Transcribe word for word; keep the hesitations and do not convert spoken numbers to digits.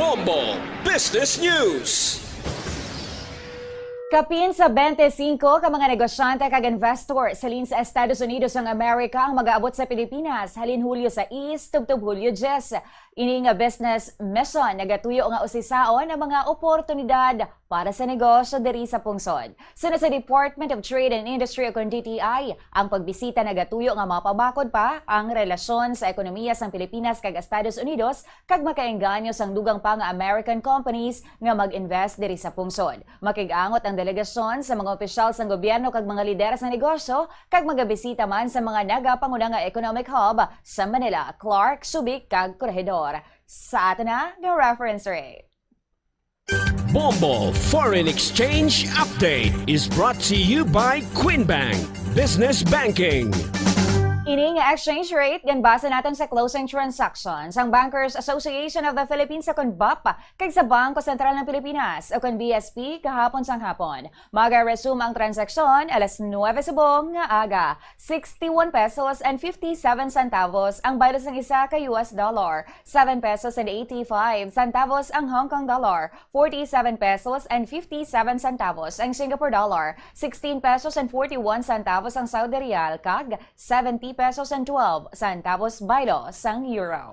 Bombo Business News. Kapin sa twenty-five ka mga negosyante kag investor sa halin sa Estados Unidos ng Amerika ang mag-aabot sa Pilipinas halin Hulyo sais tubtob Hulyo diyes. Ini nga business mission nagatuyo nga usisaon ang mga oportunidad para sa negosyo diri sa pungsod. Sunod sa Department of Trade and Industry o kon D T I, ang pagbisita nagatuyo nga mapabakod pa ang relasyon sa ekonomiya sang Pilipinas kag Estados Unidos kag makaengganyo sang dugang pa nga American companies nga mag-invest diri sa pungsod. Makig-angot ang delegasyon sa mga opisyal sang gobyerno kag mga lider sa negosyo kag magabisita man sa mga nagapanguna nga economic hub sa Manila, Clark, Subic kag Corregidor. Sa ato na nga reference rate. Bombo Foreign Exchange Update is brought to you by Queen Bank Business Banking. Ini nga exchange rate ginbase naton sa closing transactions ang Bankers Association of the Philippines o kon BAP kag sa Bangko Sentral ng Pilipinas o kon B S P kahapon sang hapon. Maga-resume ang transaksyon alas nuwebe subong nga aga. Sixty-one pesos and fifty-seven centavos ang baylo sang isa ka U S dollar, seven pesos and eighty-five centavos ang Hong Kong dollar, forty-seven pesos and fifty-seven centavos ang Singapore dollar, sixteen pesos and forty-one centavos ang Saudi rial, kag seventy pesos and twelve centavos baylo sang euro.